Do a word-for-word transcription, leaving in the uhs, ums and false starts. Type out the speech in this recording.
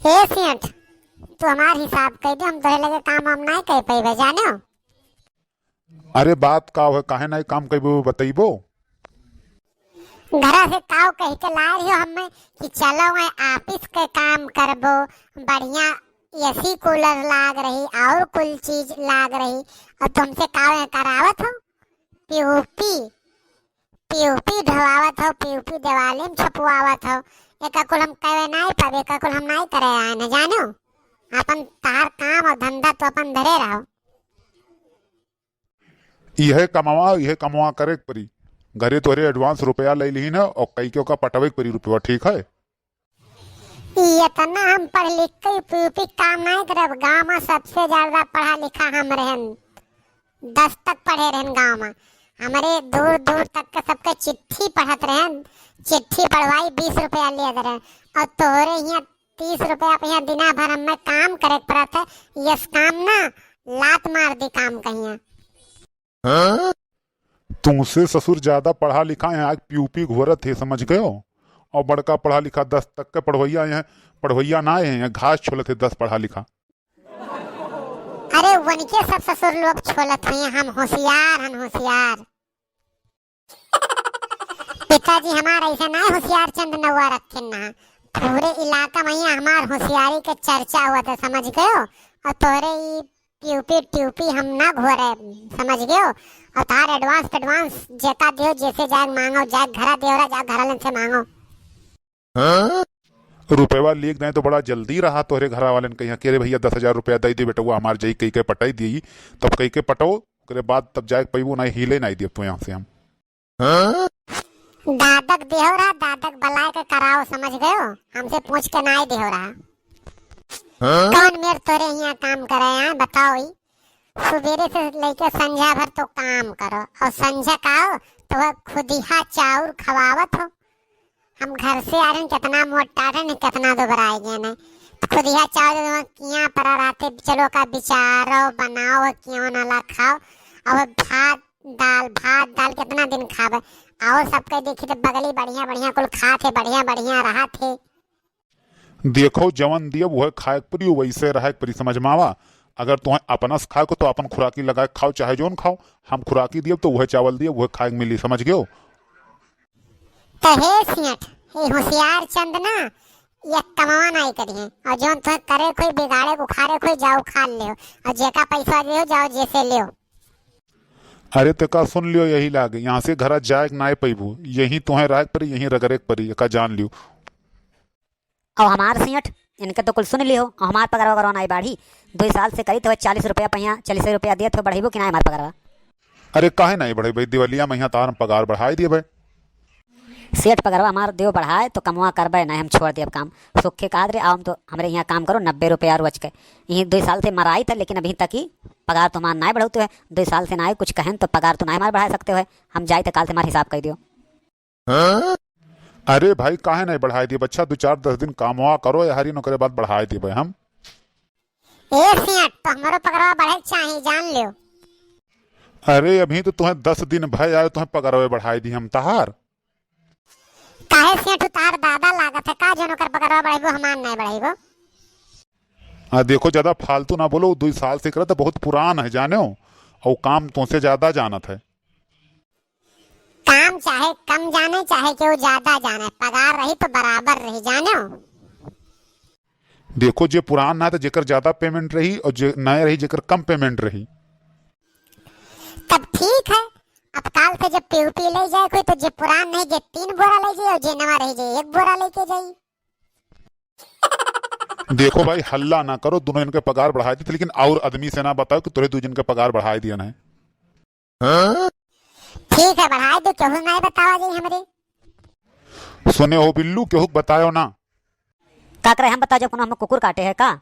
ए सेठ, तू हमार हिसाब कइ दे, हम तोहरे लगे काम वाम नाहीं कइ पइबे, जानेउ। अरे बात का है, काहे नाहीं काम कइबो बतइबो? घरा से काव कहि के लाए रहियो हमें कि चलो वहीं office के काम करबो, बढ़िया AC cooler लाग रही और कुल चीज लाग रही, और तुमसे काव करावत हो? POP, POP ढवावत हो, POP देवाली में छपवावत हो। एका कुल हम कहे नाहीं पाबे, एका कुल हम नाहीं करे आए न, जानेउ। अपन तहार काम और धंधा तो अपन धरे रहो। इहे कमवा, इहे कमवा करे के परी। घरे तोहरे advance रुपया ले लिहिन है और कई के ओका पटवे के परी रुपया, ठीक है? ई एतना हम पढ़ लिख के POP काम नाहीं करब। गाँव में सबसे ज्यादा पढ़ा लिखा हम रहन, दस तक पढ़े रहन गाँव में। हमरे दूर दूर तक के सबके चिट्ठी पढ़त रहन, चिट्ठी पढ़वाई बीस रुपया लेत रहन, और तोहरे हियाँ तीस रुपया पे हियाँ दिना भर हमें काम करे के पड़त है। यस काम ना, लात मार दी काम कहिया। तुमसे ससुर ज्यादा पढ़ा लिखा है, आज POP घोरत है, समझ गयो? और बड़का पढ़ा लिखा दस तक के पढ़वैया है, पढ़वैया ना है, यहाँ घास छोलत है दस पढ़ा लिखा। अरे वनके सब ससुर लोग छोलत हैं, हम होशियार हन, होशियार। पिताजी हमार ऐसे ना होशियार चंद नौआ रखे ना, पूरे इलाका में यहाँ हमार होशियारी के चर्चा हुआ था, समझ गयो? और तोहरे ई POP, TOP हम ना घोरे, समझ गयो? और तार advance advance जेका दियो, जैसे जाए मांगो, जाए घरा देवरा, जाए घरा लन से मांगो। रुपयवा लीक दें तो बड़ा जल्दी रहा तोहरे घरा वालन कहिया कि अरे भैया दस हजार रुपया दे दे बेटवा हमार, जाई कई के पटाई दिए, तब कई के पटो, ओकरे बाद तब जाए पैबो नहीं, हिले नहीं दिए तो यहाँ से हम। दादक देहो रहा, दादक बलाय के कराओ, समझ गयो? हमसे पूछ के नाई देहो रहा। कौन मेर तोरे हियाँ काम करे आए, बताओ ई? सुबेरे से लेके संझा भर तो काम करो, और संझा का हो तो वह खुदिहा चाउर खवावत हो। हम घर से आ रहे हैं, कितना मोटा रहे हैं, कितना दुबराए गए हैं। तो खुदिहा चाउर जो वहाँ किया पड़ा रहते, चलो का बिचारो, बनाओ, क्यों ना ला खाओ। और भात, दाल, भात, दाल कितना दिन खाबे? और सबके देखी तो बगली बढ़िया, बढ़िया कुल खात है, बढ़िया, बढ़िया रहत है। देखो, जवन दियब, उहे खाए के पड़ी, वैसे रहे के पड़ी, समझ में आवा? अगर तुम्हें अपना से खाए को, तो अपन खुराकी लगा के खाओ, चाहे जौन खाओ। हम खुराकी दियब, तो उहे चावल दियब, उहे खाए के मिली, समझ गयो? तो हे सेठ, ये होशियार चंद ना, ये कमावा नहीं करिए, और जौन तुम्हें करे कोई बिगाड़े, उखाड़े कोई, जाओ खा ले, और जेका पैसा दे, जाओ जैसे ले। अरे, ते का सुन लियो, यही लागे, यहाँ से घरा जाए के नाय पैबू, यहीं तोहे रहे के परी, यहीं रगड़े के परी, एका जान लियो। और हमार सेठ, इनके तो कुल सुन लियो, और हमार पगार वगैरह नाय बाढ़ी। दो साल से करीत हुए चालीस रुपया पहिया, चालीस रुपया देत हुए, बढ़ेबू कि नाय हमार पगारवा? अरे, काहे नाय बढ़े भाई, दिवालिया में यहाँ तार पगार बढ़ाए दिए भाई। सेठ पगरवा हमार देव बढ़ाए तो कमवा करबे, नहीं हम छोड़ देब काम। सुखे कहत रहे, "आओ हम तो हमरे यहाँ काम करो, नब्बे रुपया रोज के।" यही दो साल से मराई था, लेकिन अभी तक ही पगार तो हमार नाय बढ़ौते है। दो साल से नाय कुछ कहन तो पगार तो नाय हमार बढ़ा सकते हो, हम जाए तो काल से हमार हिसाब कर दियो। अरे भाई, काहे नाय बढ़ाए दिए बच्चा, दो चार दस दिन कामवा करो यारी, ओकरे बाद बढ़ाए देबे हम। ए सेठ, तो हमरो पगरवा बढ़े के चाही, जान लियो। अरे अभी तो तुम्हें दस दिन भय आए, तुम्हें पगरवे बढ़ाए दी हम तहार। काहे सेठ, तहार दादा लागत है का, जौन ओकर पगरवा बढ़ेबो, हमार नाय बढ़ेबो? आ, देखो, ज्यादा फालतू ना बोलो, दो साल से करत, बहुत पुरान है, जाने हो, और काम तुमसे ज्यादा जानत है। काम चाहे कम जाने, चाहे केहू ज्यादा जाने, पगार रही तो बराबर रही, जाने हो। देखो, जे पुरान ना, तो जेकर ज्यादा payment रही, और जे नया रही, जेकर कम payment रही। तब ठीक है, अब काल से जब POP ले जाए कोई, तो जे पुरान नहीं, जे तीन बोरा ले जाए, और जे नवा रही, जे एक बोरा लेके जाई। देखो भाई, हल्ला ना करो, दोनों जन के पगार बढ़ाए दी, लेकिन और आदमी से ना बताओ कि तोरे दो जन के पगार बढ़ाए दिया ना है। ठीक है, बढ़ाए दो, केहू नाय बतावा जाई हमरे। सुने हो बिल्लू, केहू के बतायो ना। का करे हम बताओ, जब कोनो हम कुकुर काटे है का?